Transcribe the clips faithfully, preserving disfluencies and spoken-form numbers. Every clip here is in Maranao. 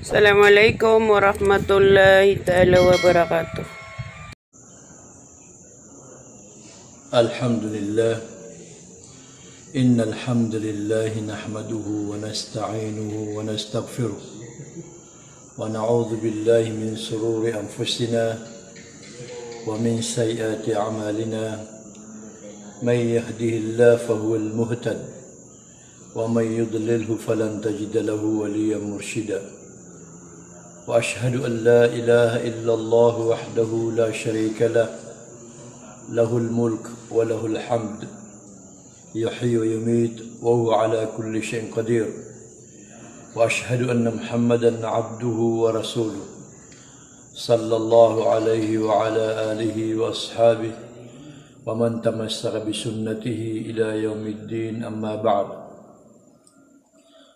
Assalamualaikum warahmatullahi taala wabarakatuh. الحمد لله. إن الحمد لله نحمده ونستعينه ونستغفره، ونعوذ بالله من شرور أنفسنا ومن سيئات أعمالنا. من يهده الله فهو المهتد، ومن يضلله فلن تجد له وليا مرشدا. وأشهد أن لا إله إلا الله وحده لا شريك له، له الملك وله الحمد، يحيي ويميت وهو على كل شيء قدير. وأشهد أن محمدا عبده ورسوله، صلى الله عليه وعلى آله وأصحابه ومن تمسك بسنته إلى يوم الدين، أما بعد.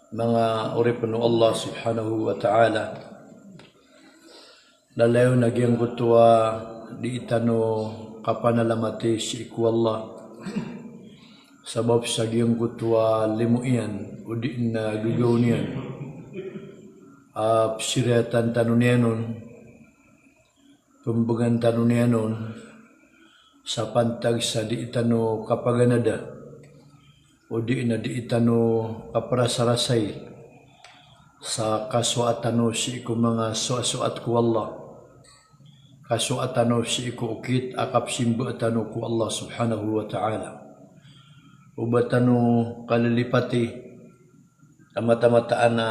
Manga oripn o Allah subhanahu wa ta'ala, lalayon a giyangkoto a dii tano kapanalamati sii ko Allah, sabap sa giyangkoto a limo iyan odi na gagaw niyan a psiriyatan tano niyan on, pmbgan tano niyan on, sa pantag sa dii tano kapaganada, odi na dii tano kaprasarasai sa kasowa tano sii ko manga soasoat ko Allah, kasowa tano sii ko okit a kapsimba tano ko Allah subhanahu wa ta'ala. O ba tano kalilipati a mataan-mataan a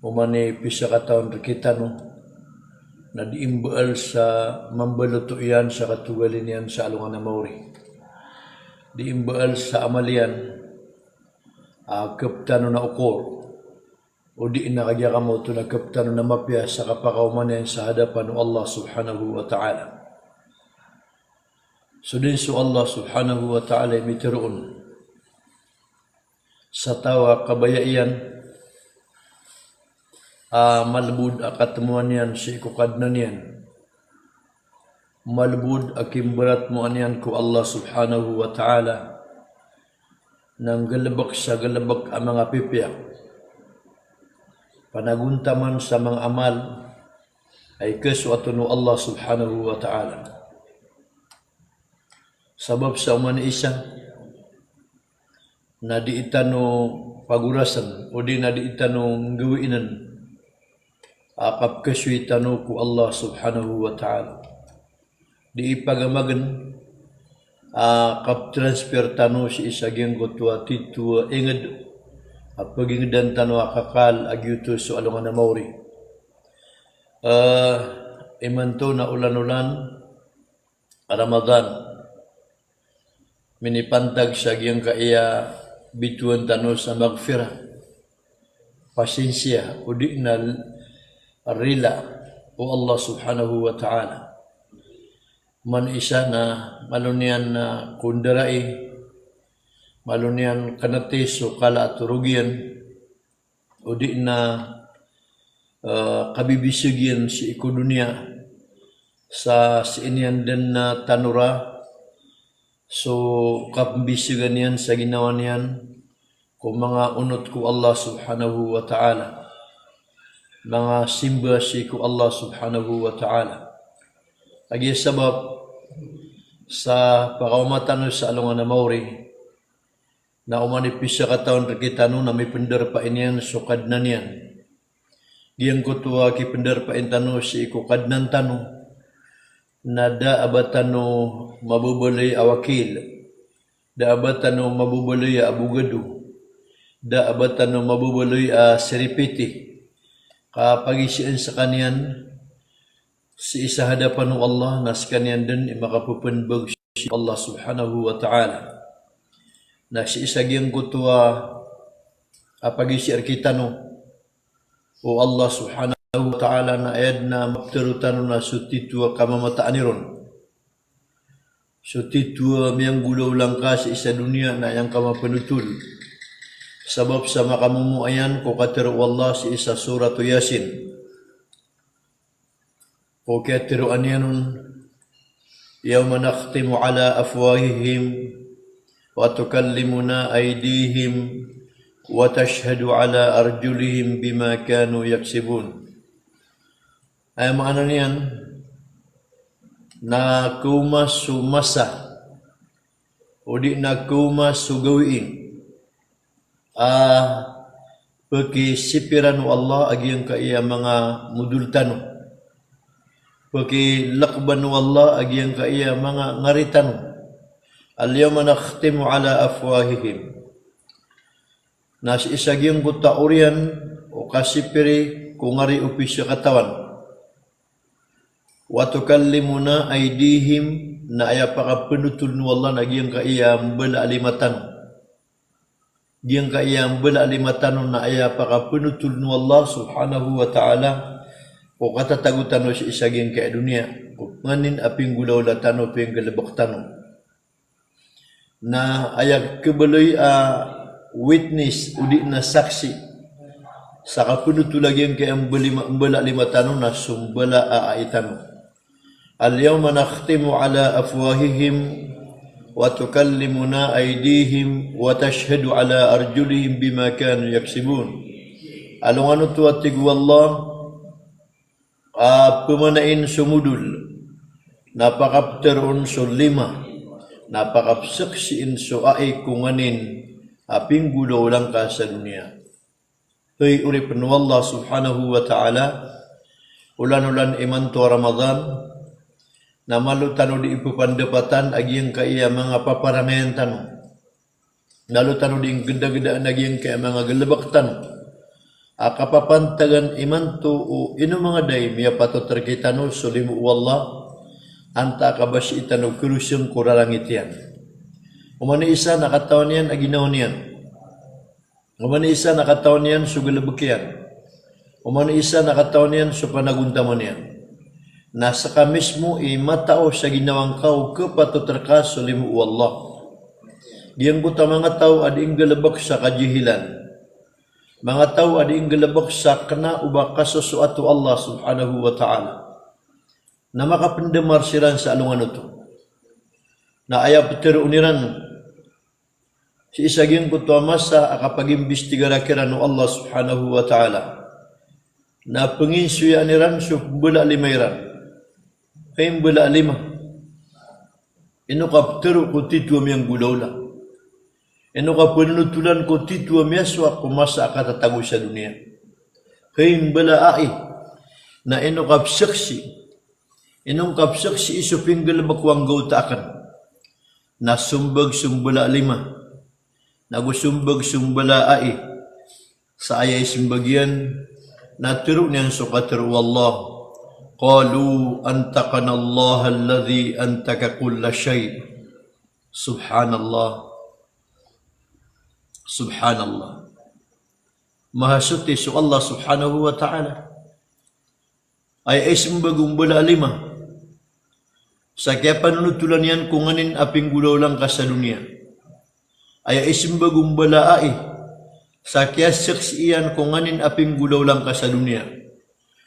oman i pisakataw on rkitano na dii mbaal sa mambaloto iyan sa katogalin iyan sa alongan a maori. Dii mbaal sa amal iyan a kep tano na okor, odi na kagiya kamaoto na kep tano na mapiya sa kapakaoma niyan sa hadapan o Allah subhanahu wa ta'ala. So dn so Allah subhanahu wa ta'ala i mitharo on sa taw a kabaya iyan a malbod a katmoan iyan sii ko Kadnan iyan, malbod a kimbaratmoan iyan ko Allah subhanahu wa ta'ala, na nggalbk sa galbk a manga pipiya, panagontaman sa manga amal a ikasoat on o Allah subhanahu wa ta'ala. Sabap sa oman i isa na dii tano pagorasn, odi na dii tano nggawii dn a kapkasoy tano ko Allah subhanahu wa ta'ala. Dii pagamagn a kaptransfer tano sii sa giyangkoto a titho a ingd a pagingdan tano a kakal a giyoto so alongan a maori. Eh, imanto na olan-olan Ramadan, minipantag sa giyangkaya bitowan tano sa maghfirah, pasinsiya, odi na rila o Allah subhanahu wa ta'ala. Oman i isa na malo niyan na kondarai, malo niyan knti so kala a torog iyan, odi na, eh, kabibisg iyan sii ko doniya, sa sii niyan dn na tanora so kapmbisagan iyan sa ginawa niyan ko manga onot ko Allah subhanahu wa ta'ala, manga simba sii ko Allah subhanahu wa ta'ala. Kagiya sabap sa pakaoma tano sa alongan a maori, na oman i pisakataw on rkitano na mipndarpa iyan so Kadnan iyan. Giyangkoto a kipndarpa tano sii ko Kadnan tano na da a ba tano mababaloy a wakil, da a ba tano mababaloy a abogado, da a ba tano mababaloy a seripiti, ka pagisian skaniyan sii sa hadapan o Allah na skaniyan dn i makapepnbag sii ko Allah subhanahu wa ta'ala. Na sii sa giyangkoto a pagisi rkitano o Allah subhanahu wa ta'ala na aya dn a maptharo tano na so titho a kamamataan iron. So titho a miyanggolawla ngka sii sa doniya na aya ngka mapnotol. Sabap sa makamomoayan ko katharo o Allah sii sa Suratu Yasin. Ko kiyatharoa niyan on, "Yawma nakhtimu ala afwahihim wa tukallimuna aydihim wa tashhadu ala arjulihim bima kanu yaksibun. Aya maana niyan na kawma so masa, odi na kawma so gawii a pkisipiran o Allah a giyangkaya manga modol tano. Pkilkban o Allah a giyangkaya manga ngari tano. Al-yawma nakhtimu ala afwahihim. Na sii sa giyangkoto a oriyan o kasipiri ko ngari o pizakatawan. Wa tukallimuna aydihim, na aya pakapnotol o Allah na giyangkaya mbala a lima tano. Giyangkaya mbala a lima tano na aya pakapnotol o Allah subhanahu wa ta'ala ko katatago tano sii sa giyangkaya doniya, ko nganin a pinggolawla tano, pinggalbk tano. Na aya khabaloy a witness, odi na saksi sa kapnotol a giyangkaya mbala a lima, mbala a lima tano na so mbala a ai tano. Al-yawma nakhtimu ala afwahihim wa tukallimuna aydihim wa tashhadu ala arjulihim bima kanu yaksibun. Alongan oto a tig o Allah, a pmanain so modol, na pakaptharoon so lima, na pakapsaksiin so ai ko nganin a pinggolawla ngka sa doniya. Hay oripn o Allah subhanahu wa ta'ala, olan-olan imanto a Ramadan, na malo tano dii pphandapatan a giyangkaya manga paparangayan tano. Malo tano dii nggdagdaan a giyangkaya manga galbk tano a kapapantagan imanto o ino manga da i miyapatot rkitano so limo o Allah, antaa ka ba sii tano kharosn ko rarangit iyan. Oman i isa na katawan iyan a ginawa niyan. Oman i isa na katawan iyan so galbk iyan. Oman i isa na katawan iyan so panagontaman iyan. Na ska mismo i matao sa ginawa ngka o khapatot rka so limo o Allah. Giyangkoto a manga taw a dii nggalbk sa kajihilan. Manga taw a dii nggalbk sa kna o ba kasosoat o Allah subhanahu wa ta'ala. Na makapndamar siran sa alongan oto. Na aya ptharoon iran sii sa giyangkoto a masa a kapagimbistiga rkiran o Allah subhanahu wa ta'ala, na pnginsoyaan iran so mbala a lima iran. Hay mbala a lima, ino ka ptharo ko tito a miyanggolawla? Ino ka pnnotolan ko tito a miyasowa ko masa a katatago sa doniya? Hay mbala a ai, na ino ka pzaksi, ino ka pzaksi i so pinggalbk o anggawta akn? Na sombag so mbala a lima, na go sombag so mbala a ai. Sa aya ismbag iyan, na tharoon iyan so katharo o Allah. Qalu antaqana Allahul ladhi antaqa kulla shay'. Subhanallah. Subhanallah. Mahasoti so Allah subhanahu wa ta'ala. Aya ismbag o mbala a lima sa kiyapanonotolan iyan ko nganin a pinggolawla ngka sa doniya. Aya ismbag o mbala a ai sa kiyasaksi iyan ko nganin a pinggolawla ngka sa doniya.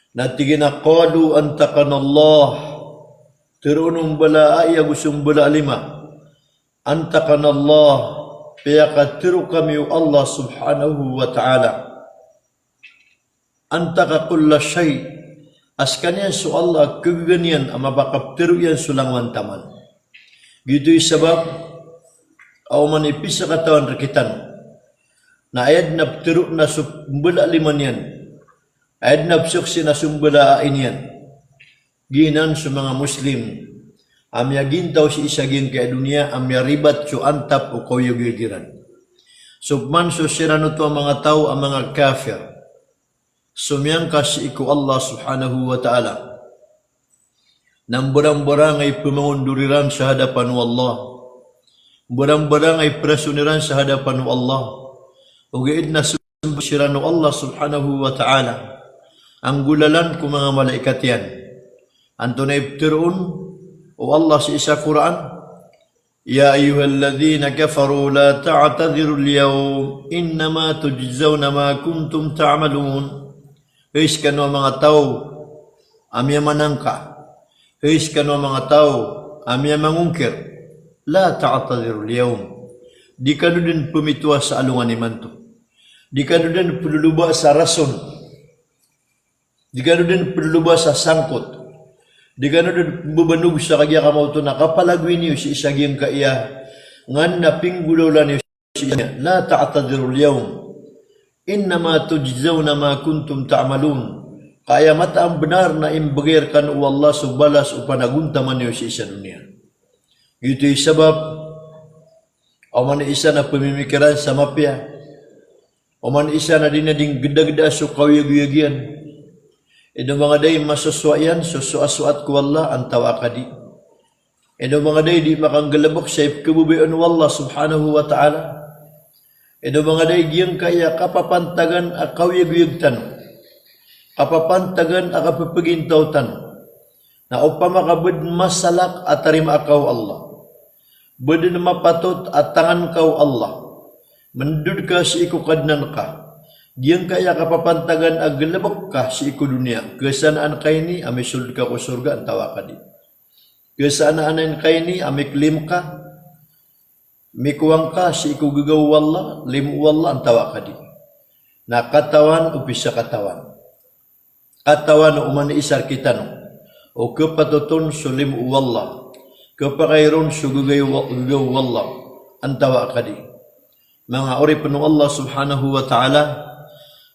Na tig iyan a qalu antaqana Allah. Tharoon o mbala a ai ago so mbala a lima, antaqana Allah, piyakatharo kami o Allah subhanahu wa ta'ala. Antaqa kulla shay'. A skaniyan so Allah a kagaga niyan a mapakaptharo iyan so langowan taman. Giyoto i sabap a oman i pizakatawan rkitano na aya dn a ptharoon na so mbala a lima niyan, aya dn a pzaksi na so mbala a ai niyan. Giyanan so manga Muslim a miyagintaw sii sa giyangkaya doniya a miyaribat so antap o kaoyagoyag iran. So pman so siran oto a manga taw a manga kafir, somiyangka sii ko Allah subhanahu wa ta'ala, na mbarangbarang a ipmangondor iran sa hadapan o Allah, mbarangbarang a iprason iran sa hadapan o Allah. Ogaid na sombag siran o Allah subhanahu wa ta'ala a nggolalan ko manga malaikat iyan. Antonaa i ptharoon o Allah sii sa Qur'an? Ya ayyuhalladhina kafaru la ta'tadhirul yawm innama tujzawna ma kuntum ta'malun. Hay skano a manga taw a miyamanangka, hay skano a manga taw a miyamangongkir, la ta'tadhirul yawm. Di kano dn pmitowa sa alongan imanto. Di kano dn ploloba sa rason. Di kano dn ploloba sa sangkot. Di kano dn mbabanog sa kagiya kamaoto na kapalagoy niyo sii sa giyangkaya ngan na pinggolawla niyo sii sa niya. La ta'tadhirul yawm. Innama tujzawna ma kuntum ta'malun. Ka aya mataan bnar na imbgay rkano o Allah so balas o panagontaman iyo sii sa doniya. Giyoto i sabap, oman i isa na pmimikiran sa mapiya. Oman i isa na di niyan dii nggdagdaa so kaoyagoyag iyan. Ino manga da i masosoat iyan so soasoat ko Allah antawaa ka di. Ino manga da i di makanggalbk sa ipkhababayaan o Allah subhanahu wa ta'ala. Ino manga da i giyangkaya kapapantagan a kaoyagoyag tano. Kapapantagan a kapphgintaw tano. Na opama ka badn masalak a tarimaa ka o Allah. Badn mapatot a tangan ka o Allah. Mndod ka sii ko Kadnan ka. Giyangkaya kapapantagan a galbk ka sii ko doniya. Khasanaan ka ini a misold ka ko sorga antawaa ka di. Khasanaan ka ini a miklaim ka, mikowang ka sii ko gagaw o Allah, limo o Allah antawaa ka di. Na katawan o pisakatawan. Katawan o oman i isa rkitano o khapatot on so limo o Allah, khapakay ron so gagaw, gagaw o Allah antawaa ka di. Manga oripn o Allah subhanahu wa ta'ala,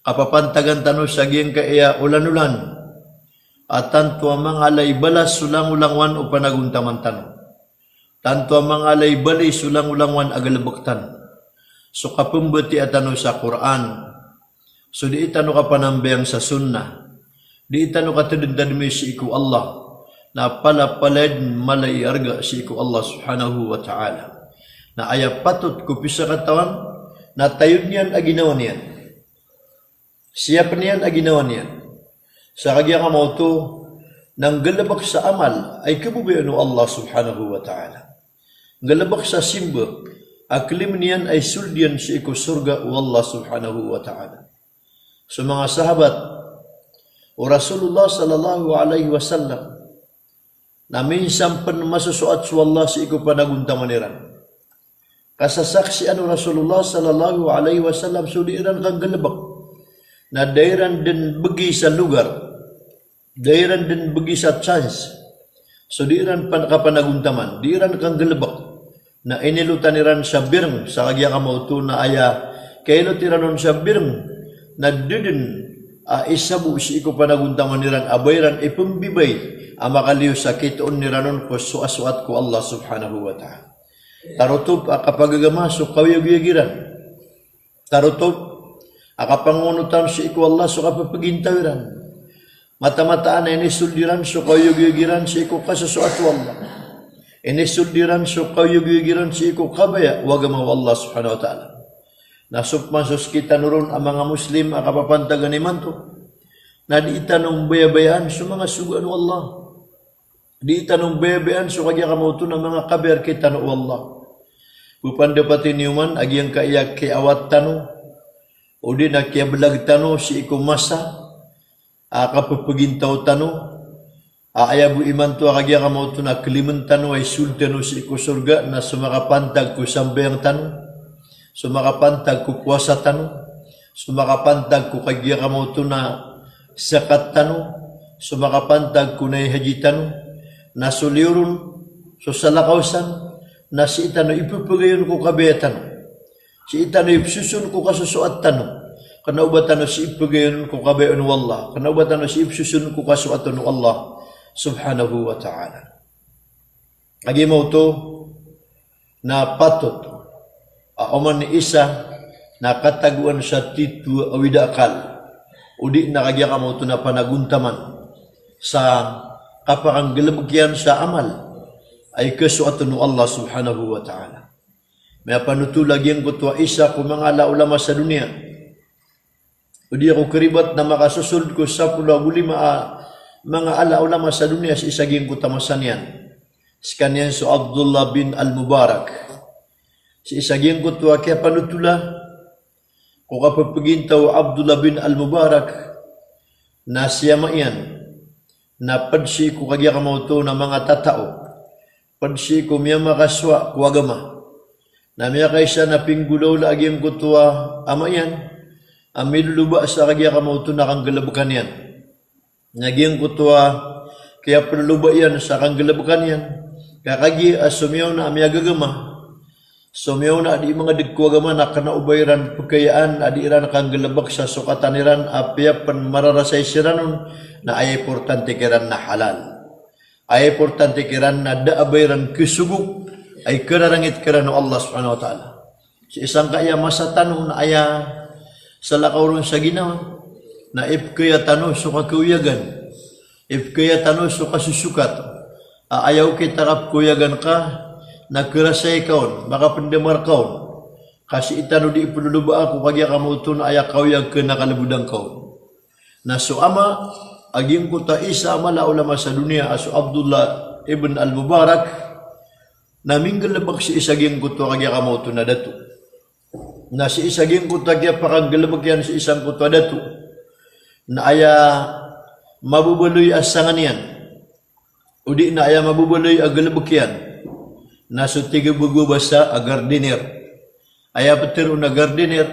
kapapantagan tano sa giyangkaya olanolan a tanto a manga ala i balas so langolangowan o panagontaman tano. Tanto a manga ala i bali so langolangowan a galbk tano. So kapmbatiya tano sa Qur'an. So dii tano kapanambayang sa sunnah. Dii tano katadntadmi sii ko Allah. Na palapalaya dn mala i arga sii ko Allah subhanahu wa ta'ala. Na aya patot ko pisakatawan na tayon iyan a ginawa niyan. Siyapn iyan a ginawa niyan. Sa kagiya kamaoto na nggalbk sa amal a ikhababayaan o Allah subhanahu wa ta'ala. Nggalbk sa simba a klaim iyan a isold iyan sii ko sorga o Allah subhanahu wa ta'ala. So manga sahabat o Rasulullah sallallahu alaihi wasallam na minsan pn masosoat so Allah sii ko panagontaman iran. Kasasaksian o Rasulullah sallallahu alaihi wasallam so dii iran kanggalbk. Na da iran dn bgi sa lugar. Da iran dn bgi sa chance. So dii iran pan-, kapanagontaman. Dii iran kanggalbk. Na inilotan iran sa birng, sa kagiya kamaoto na aya kailot iran on sa birng, na da dn a isa bo sii ko panagontaman iran a ba iran ipmbibay a makaliyo sa kitoon iran on ko soasoat ko Allah subhanahu wa ta'ala. Tarotop a kapagagama so kaoyagoyag iran. Tarotop a kapangonotan sii ko Allah so kapphgintaw iran. Mataan-mataan a inisold iran so kaoyagoyag iran sii ko kasosoat o Allah. Inisold iran so kaoyagoyag iran sii ko kabaya o agama o Allah subhanahu wa ta'ala. Na so pman so skitano ron a manga Muslim a kapapantagan imanto na dii tano mbayabayaan so manga sogoan o Allah. Dii tano mbayabayaan so kagiya kamaoto na manga kabaya rkitano o Allah. Pphndapati niyo man a giyangkaya kiyaawat tano odi na kiyablag tano sii ko masa a kapphgintaw tano a aya bo imanto a kagiya kamaoto na klaimn tano a isold tano sii ko sorga na so makapantag ko sambayang tano, so makapantag ko powasa tano, so makapantag ko kagiya kamaoto na zakat tano, so makapantag ko naihaji tano, na so liyo ron, so salakaw san, na sii tano ipphagayon ko kabaya tano. Sii tano ipsoson ko kasosoat tano. Kna o ba tano sii pphagayon ko kabaya on o Allah. Kna o ba tano sii ipsoson ko kasosoat on o Allah subhanahu wa ta'ala. Kagiya kamaoto na patot a oman i isa na katagoan sa titho a awida akal. Odi na kagiya kamaoto na panagontaman sa kapakanggalbk iyan sa amal a ikasoat on o Allah subhanahu wa ta'ala. Miyapanotol a giyangkoto a isa ko manga ala a olama sa doniya. Odi ako karibat na makasosold ko sapolo ago lima a manga ala a olama sa doniya sii sa giyangkoto a masa niyan. Skaniyan so Abdullah bin Al-Mubarak. Sii sa giyangkoto a kiyapanotola ko kapphgintaw o Abdullah bin Al-Mubarak na si ama iyan na pd sii ko kagiya kamaoto na manga tatao. Pd sii ko miyamakasowa ko agama. Na miyakaisa na pinggolawla a giyangkoto a ama iyan a miloloba sa kagiya kamaoto na kanggalebeka niyan. Na giyangkoto a kiyaploloba iyan sa kanggalebeka niyan, ka kagiya a so miyaona a miyagagama, so miyaona a di mangadeg ko agama na kena o ba iran pekayaan a di iran kanggalebek sa sokatan iran a piyapen mararasay siran on, na aya importante kiran na halal. Aya importante kiran na da a ba iran kesogok a ikararangit kiran o Allah subhanahu wa ta'ala. Sii sangkaya masa tano na aya salakaw ron sa ginawa, na ipkaya tano so kakawiyagan, ipkaya tano so kasosokat. A aya okit a kapkawiyagan ka, na kerasay ka on, makapendemar ka on. Ka sii tano di ipeloloba ako kagiya kamaoto na aya kawiyag ka na kalebodan ka on. Na so ama a giyangkoto a isa a mala a ulama sa doniya a so Abdullah ibn al-Mubarak, na minggalebek sii sa giyangkoto a kagiya kamaoto na dato. Na sii sa giyangkoto a kiyapakanggalebek iyan sii sangkoto a dato, na aya mababaloy a sanga niyan, o di na aya mababaloy a galebek iyan, na so tig a bego a basa a gardener. Aya petero na gardener,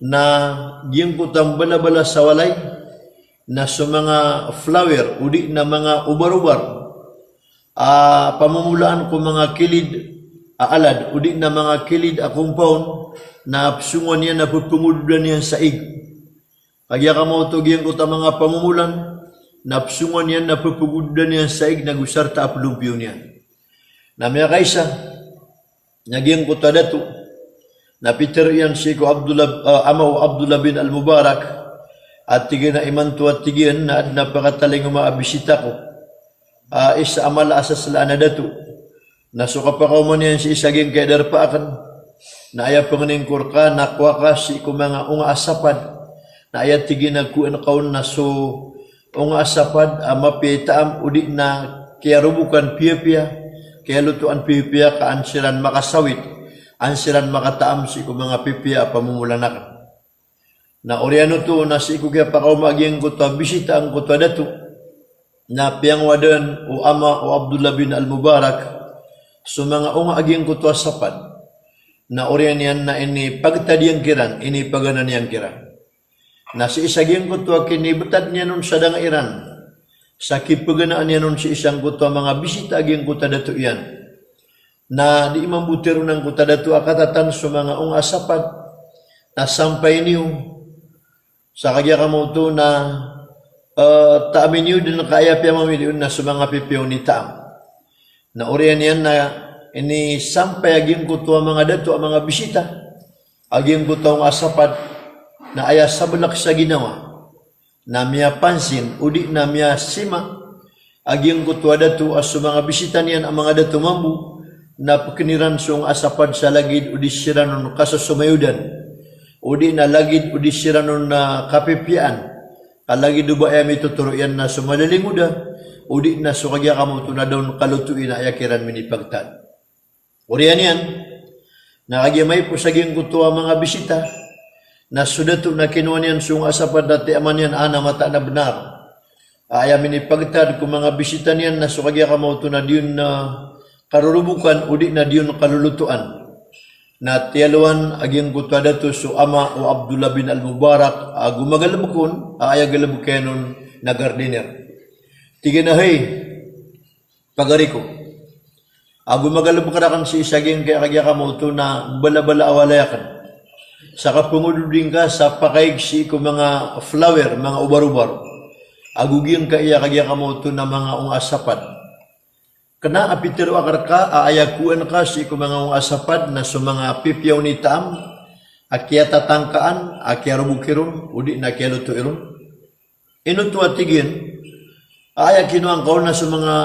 na giyangkoto a mbalabala sa walay, na so manga flower, o di na manga obar-obar a pamomolaan ko manga kilid a alad, o di na manga kilid a compound, na pesongowan iyan na pepengododan iyan sa ig. Kagiya kamaoto giyangkoto a manga pamomolaan, na pesongowan iyan na pepengododan iyan sa ig na go sarta a pelompiyo niyan. Na miyakaisa, na giyangkoto a dato, na pitero iyan sii ko Abdullah, ah, ama o Abdullah bin al-Mubarak, a tig iyan a imanto a tig iyan na aden a pakatalingoma a bisita ko a isa a mala a sasalaan a dato. Na so kapakaoma niyan sii sa giyangkaya darpa aken, na aya pengening ko reka na kowa ka sii ko manga onga a sapad. Na aya tig iyan a kowaan ka on na so onga a sapad a mapiya i taam, o di na kiyarobokan piyapiya, kiyalotoan piyapiya, ka an siran makasawit, an siran makataam sii ko manga pipiya a pamomolaan aken. Na oriyan oto na sii ko kiyapakaoma a giyangkoto a bisita angkoto a dato, na piyangowa den o ama o Abdullah bin al-Mubarak so manga onga a giyangkoto a sapad. Na oriyan iyan na inipagtad iyan kiran, inipagana niyan kiran. Na sii sa giyangkoto a kinibetad niyan on sa danga iran, sa kipaganaan iyan on sii sangkoto a manga bisita a giyangkoto a dato iyan, na di mambo tero angkoto a dato a katatan so manga onga a sapad, na sampay niyo sa kagiya kamaoto na, eh, taami niyo den ka aya piyamamili on na so manga pipiya on i taam. Na oriyan iyan na inisampay a giyangkoto a manga dato a manga bisita a giyangkoto a onga a sapad, na aya sabelek sa ginawa na miyapansin o di na miyasima a giyangkoto a dato a so manga bisita niyan a manga dato mambo, na peken iran so onga a sapad sa lagid o di siran on kasosomayodan, o di na lagid o di siran on na kapipiyaan, ka lagid o ba aya mitotoro iyan na so malalingoda, o di na so kagiya kamaoto na da on kalotoi na aya kiran minipagtad. Oriyan iyan, na kagiya maipos a giyangkoto a manga bisita, na so dato na kinowa niyan so onga a sapad na tiyaman iyan a na mataan a benar a aya minipagtad ko manga bisita niyan na so kagiya kamaoto na di on, ah, karorobokan o di na di on kalolotoan. Na tiyalowan a giyangkoto a dato so ama o Abdullah bin al-Mubarak a gomagalebek on, a aya galebek iyan on na gardener. Tig iyan a, "Hay, pagari ko, ago magalebek raken sii sa giyangkaya kagiya kamaoto na mbalabala a walay aken. Sa kapengododing ka sa pakaig sii ko manga flower, manga obar-obar, ago giyangkaya kagiya kamaoto na manga onga a sapad. Kena a pitero aken reka a aya kowaan ka sii ko manga onga a sapad na so manga pipiya on i taam a kiyatatangkaan, a kiyarobok iron, o di na kiyalotoi ron." Ino oto a tig iyan a aya kinowa ngka on na so manga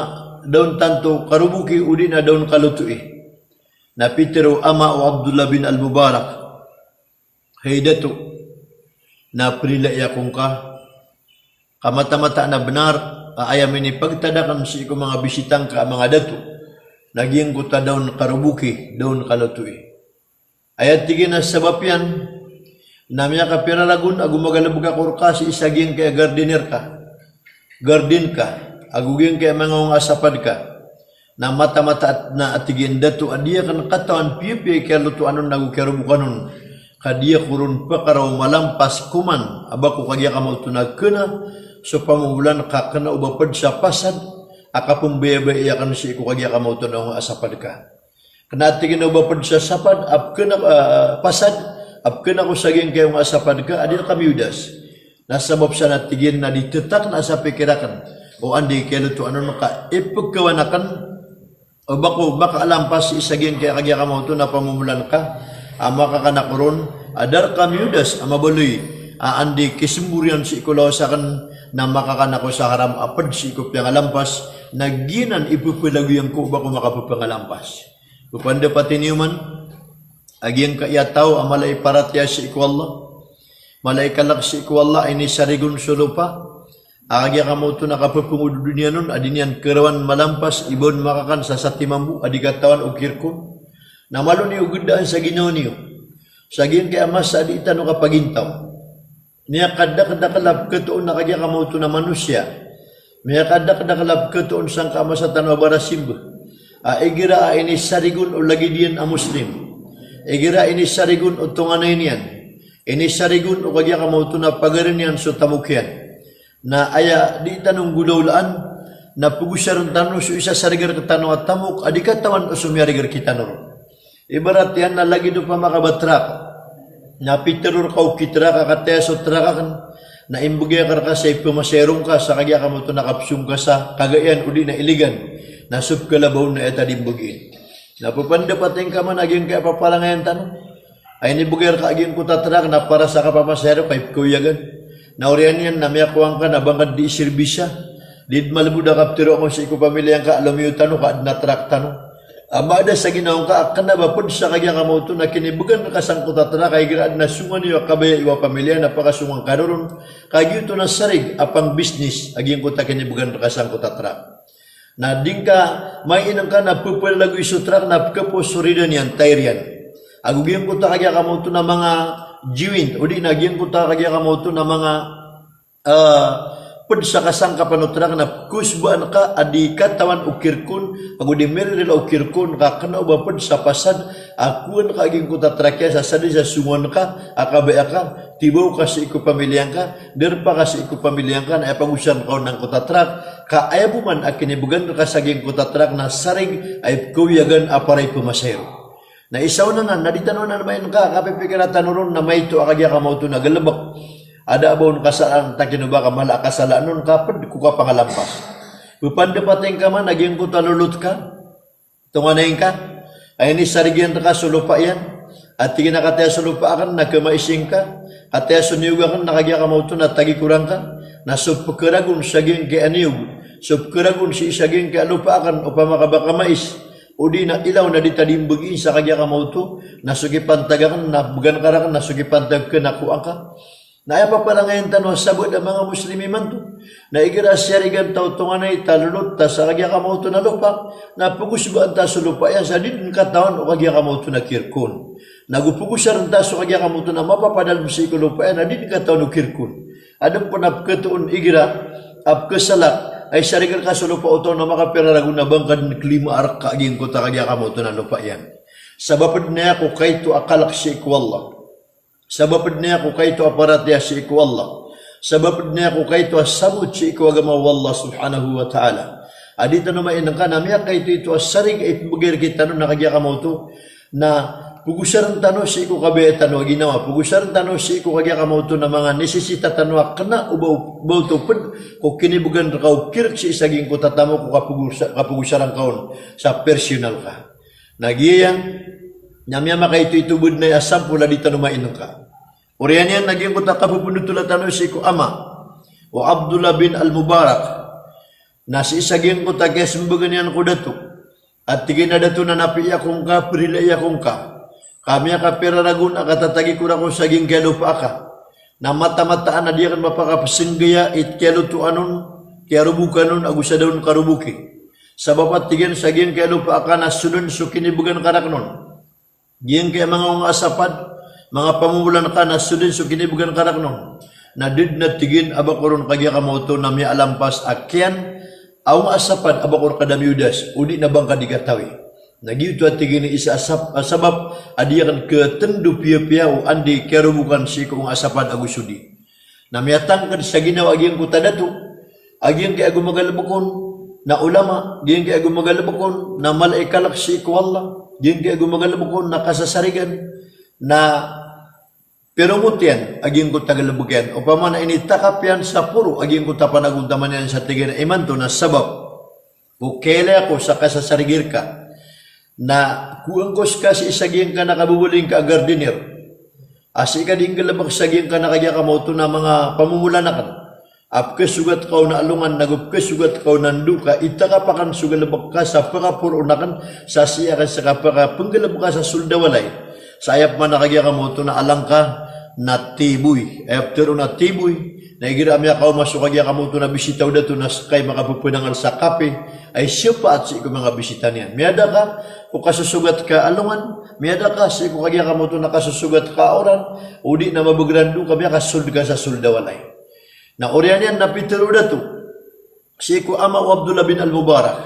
da on tanto karoboki o di na da on kalotoi? Na pitero o ama o Abdullah bin al-Mubarak, "Hay dato, na pelilai ako ngka, ka mataan-mataan a benar a aya minipagtad aken sii ko manga bisita ngka a manga dato na giyangkoto a da on karoboki, da on kalotoi." Aya tig iyan a sabap iyan na miyakapira ragon ago magalebek ako reka sii sa giyangkaya gardener ka, garden ka, ago giyangkaya manga onga a sapad ka, na mataan-mataan a tig iyan dato a di aken katawan piyapiya i kiyalotoan on ago kiyarobokan on, ka di ako ron pakaraw malampas koman a ba ko kagiya kamaoto na kena so pamomolan ka kena o ba ped sa pasad a kapembayabayai aken sii ko kagiya kamaoto na onga a sapad ka. Kena a tig iyan o ba ped sa sapad, a pekena, ah, pasad, a pekena ko sa giyangkaya onga a sapad ka, a di reka miyodas. Na sabap sa na tig iyan na di tetak na sa pikir aken o anda i kiyalotoan on ka ipekawan aken o ba ko makaalampas sii sa giyangkaya kagiya kamaoto na pamomolan ka, a makakan ako ron, a da reka miyodas a mabaloy a anda i kisemboran sii ko lawas aken na makakan ako sa haram a ped sii ko piyangalampas, na giyanan i pepelagoyan ko o ba ko makapepangalampas. Pepandapat iyo man a giyangkaya taw a mala i paratiyaya sii ko Allah, mala i kalek sii ko Allah, a inisarig on so lopa a kagiya kamaoto na kapepengod o doniya non a di niyan kerawan malampas i ba on makakan sa satiman bo a di katawan o kirek on. Na malo niyo gedaan sa ginawa niyo sa giyangkaya masa a di tano kapagintaw. Miyakadakdakel a peketoon a kagiya kamaoto na manosiya. Miyakadakdakel a peketoon sangka a masa tano a barasimba. A igira a inisarig on o lagid iyan a Muslim, igira a inisarig on o tonganay niyan, inisarig on o kagiya kamaoto na pagari niyan so tamok iyan, na aya di tano nggolawlaan na pegosaren tano so isasarig rektano a tamok a di katawan o so miyarig rekitano ron. Ibarat iyan na lagid opama ka ba trak na pitero reka o kitrak a kataya so trak aken na imbegay aken reka sa ipemasaheroon ka sa kagiya kamaoto na kapesong ka sa Cagayan o di na Iligan, na so pekalabaw on na aya ta di mbegiin. Na pepandapat ingka man a giyangkaya paparangayan tano a inibegay reka a giyangkoto a trak na para sa kapamasahero ka ipekawiyagan. Na oriyan iyan na miyakowa ngka na ba ngka di sirbisa, di den malebod a kapetero ako sii ko pamiliya ngka a lomiyo tano ka aden a trak tano. A maada sa ginawa ngka a kena ba ped sa kagiya kamaoto na kinibegan reka sangkoto a trak a igira aden a songan iyo a kabaya iyo a pamiliya na pakasongan ka roo ron, ka giyoto na sarig a pangbisnis a giyangkoto a kinibegan reka sangkoto a trak. Na di ngka main ngka na pepelagoy so trak na pekaposo ridan iyan, tayr iyan. Ago giyangkoto a kagiya kamaoto na manga joint, o di na giyangkoto a kagiya kamaoto na manga, eh, ped sa kasangkapan o trak na pekosbaan ka a di katawan o kirek on, ago di miririla o kirek on, ka kena o ba ped sa pasad a kowan ka a giyangkoto a trak iyan sa sadn sa songan ka a kabaya ka, tibaw ka sii ko pamiliya ngka, derpa ka sii ko pamiliya ngka, na aya pagosaren ka on angkoto a trak, ka aya bo man a kinibegan reka sa giyangkoto a trak na sarig a ipekawiyagan a para ipemasahero. Na isa on anan na di tano anan main ka, kapipikira tano ron na maito a kagiya kamaoto na galebek a da a ba on kasalaan, takin o ba ka mala a kasalaan on ka ped ko kapangalampas. Pepandapat ingka man a giyangkoto a lolot ka, tonganay ngka a inisarig iyan reka so lopa iyan, a tig iyan a kataya so lopa aken na kemais ingka, kataya so niyog aken na kagiya kamaoto na tagikoran ka, na so pekeragon sa giyangkaya niyog, so pekeragon sii sa giyangkaya lopa aken opama ka ba kemais, o di na ilaw na di ta di mbegiin sa kagiya kamaoto, na so kipantag aken na began ka raken, na so kipantag ka na kowaan ka. Na aya paparangayan tano a sabaad a manga Muslim imanto na igira siyarigan ta o tonganay ta, lolot ta sa kagiya kamaoto na lopa, na pegosbaan ta so lopa iyan sa di den katawan o kagiya kamaoto na kirek on. Na go pegosaren ta so kagiya kamaoto na mapapadalem sii ko lopa iyan na di den katawan o kirek on. Aden pen a peketoon igira a pekesalak a isarig reka so lopa o taw na makapira ragon na ba ngka den kelima a reka a giyangkoto a kagiya kamaoto na lopa iyan. Sabap den aya ko kaito a kalek sii ko Allah. Sabap den aya ko kaito a paratiyaya sii ko Allah. Sabap den aya ko kaito a sabot sii ko agama o Allah subhanahu wa ta'ala. A di tano main ka na miyakaito-ito a sarig a ipembegay rekitano na kagiya kamaoto na pegosaren tano sii ko kabaya tano a ginawa, pegosaren tano sii ko kagiya kamaoto na manga nisisita tano a kena o ba o, ba oto ped ko kinibegan reka o kirek sii sa giyangkoto a tamok ko kapegosa-, kapegosaran ka on sa personal ka. Na giya na miyamakaito-ito bo den aya sampol a di tano main ka. Oriyan iyan na giyangkoto a kapependothola tano sii ko ama o Abdullah bin Al-Mubarak. Na sii sa giyangkoto a kiyasembagan iyan ko dato a tig iyan a dato na napiya ako ngka, perilai ako ngka. Ka miyakapira ragon a katatagikor ako sa giyangkaya lopa aka. Na mataan-mataan a di aken mapakapesenggaya i kiyalotoan on, kiyarobokan on, ago sa da on karoboki. Sabap a tig iyan sa giyangkaya lopa aka na so den so kinibegan ka raken on. Giyangkaya manga onga a sapad, manga pamomolan ka na so den so kinibegan ka raken on. Na di den a tig iyan a ba ko ron kagiya kamaoto na miyaalampas a kiyan a onga a sapad a ba ko reka da miyodas, o di na ba ngka di katawi. Na giyoto a tig iyan i isa a sab-, a sabap a di akn khatndo piyapiya o anda i kiyarobokan sii ko manga asapad ago sodi. Na miyatangkd sa ginawa a giyangkoto a dato a giyangkai a gomagalbk on na ulama, giyangkai a gomagalbk on na mala i kalk sii ko Allah, giyangkai a gomagalbk on na kasasarigan, na piromot iyan a giyangkoto a galbk iyan. Opama na initakap iyan sa poro a giyangkoto a panagontaman iyan sa tig iyan a imanto na sabap o kailay ako sa kasasarigi rka na kowaan ko ska sii sa giyangkanan a kababaloy ngka a gardener, a sii ka di nggalbk sa giyangkanan a kagiya kamaoto na manga pamomolan akn, a pkhasogat ka on a alongan nago pkhasogat ka on a ndo ka itakap akn so galbk ka sa pkhaporoon akn sa sii akn ska pkhapnggalbka sa sold a walay. Sa aya pman a kagiya kamaoto na alang ka na tiboy. Aya ptharoon a tiboy na igira a miyakaoma so kagiya kamaoto na bisita o dato na ska i makapphangngn sa kape, ay siyapaat sii ko manga bisita niyan. Miyada ka o kasosogat ka a alongan, miyada ka sii ko kagiya kamaoto na kasosogat ka a oran, o di na mabagr a ndo ka miyakasold ka sa sold a walay. Na oriyan iyan na pitharo o dato sii ko ama o Abdullah bin Al-Mubarak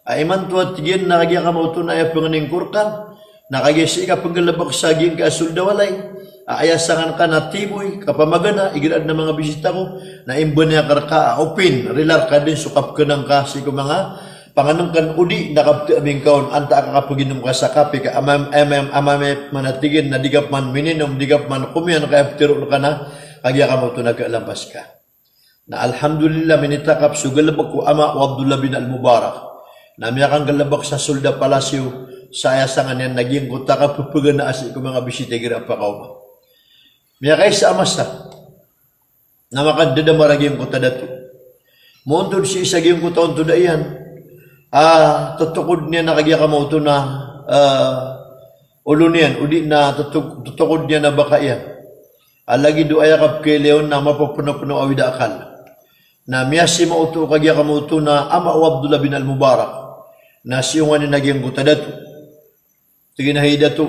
a imanto a tig iyan na kagiya kamaoto na aya pangnin ko rka na kagiya sii ka pnggalbk sa giyangkai a sold a walay, a aya sangan ka na tiboy, kapamagana, igira adn a manga bisita ko na imbanay akn rka a open, rila rka dn so kapkhanan ka sii ko manga pangnngkn o di na kapthaaming ka on antaa ka kapginom ka sa kape ka amam, amam, amam, mana tig iyan na di ka pman mininom, di ka pman komiyan ka aya ptharoon ka na kagiya kamaoto na khalampas ka. Na alhamdulillah, minitakap so galbk o ama o Abdullah bin Al-Mubarak na miyakanggalbk sa sold a palasyo sa aya sangan iyan na giyangkoto a kapphagana a sii ko manga bisita igira a pakaoma. Miyakaisa a masa na makandadamar a giyangkoto a dato. Moontod sii sa giyangkoto a ontod a iyan a totokod niyan a kagiya kamaoto na, ah, olo niyan, o di na totok-, totokod niyan a baka iyan. A lagid o aya kapkhailay on na mapapnopno a awid a akal. Na miyasima oto o kagiya kamaoto na ama o Abdullah bin Al-Mubarak na siyongan iyan a giyangkoto a dato. Tig iyan a hay dato.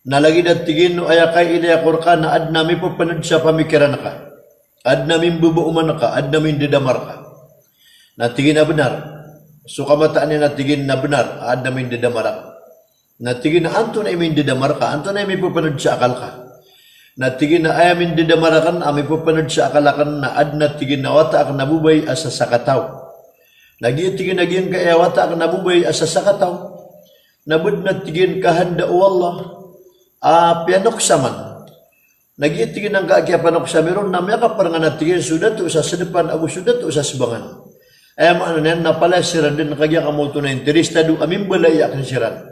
Na lagid a tig iyan o aya kailay ako rka na adn a mipapnd sa pamikiran ka. Adn a mimbabaoman ka, adn a mindadamar ka. Na tig iyan a bnar. So kamataan iyan na tig iyan na bnar, adn a mindadamar akn. Na tig iyan a antonaa i mindadamar ka, antonaa i mipapnd sa akal ka. Na tig iyan a aya mindadamar akn, a mipapnd sa akal akn, na adn a tig iyan a wata akn a babay a sasakataw. Na giya tig iyan a giyangkaya wata akn a babay a sasakataw na badn a tig iyan kahanda o Allah a piyanoksaman. Na giya tig iyan angka a kiyapanoksami ron na miyakaparangan a tig iyan so dato sa sdpan ago so dato sa sbangan. Aya maana niyan na palaya siran dn kagiya kamaoto na interesado a mimbalai akn siran.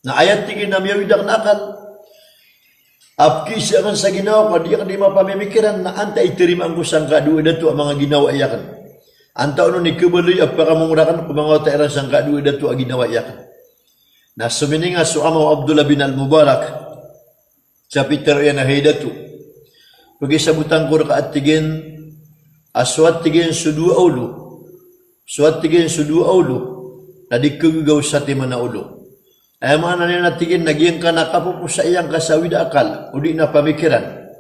Na aya tig iyan a miyawid akn a akal a pkiisa akn sa ginawa ko a di akn di mapamimikiran na antaa i tarimaan ko sangka a dowa dato a manga ginawai akn. Antaa on i khabaloy a pakamongor akn ko manga wata iran sangka a dowa dato a ginawai akn. Na somininga so ama o Abdullah bin Al-Mubarak sa pitharo iyan a hay dato. Pagisabotan ko rka a tig iyan a so a tig iyan so dowa a olo. So a tig iyan so dowa a olo na di khagaga o satiman a olo. Aya maana niyan a tig iyan na giyangkanan a kapoposaiyan ka sa awid a akal, o di na pamikiran.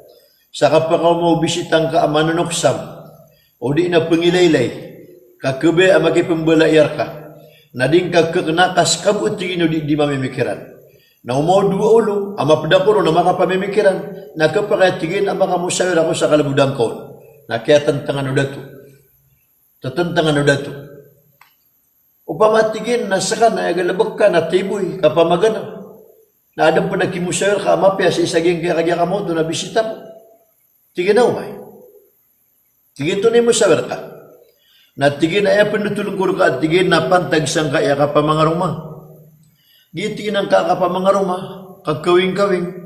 Sa kapakaoma o bisita ngka a manonoksam, o di na pngilaylay, ka khabaya a makipmbalai rka. Na di ngka khakna ka ska bo a tig iyan o di, di mamimikiran. Na omaw dowa a olo a mapda ko ron a makapamimikiran, na khapakay a tig iyan a makamusawir ako sa kalbodan ka on. Na kiyatantngan o dato. Tatantngan o dato. Opama tig iyan na ska na aya galbk ka na tiboy, kapamagana. Na adn pn a kimusawir ka a mapiya sii sa giyangkaya kagiya kamaoto na bisita ko. Tig iyan a omay. Tig iyan antonaa i musawir ka. Na tig iyan a aya pnotoln ko rka a tig iyan na pantag sangkaya kapamangaroma. Giya tig iyan angka a kapamangaroma, kakawingkawing.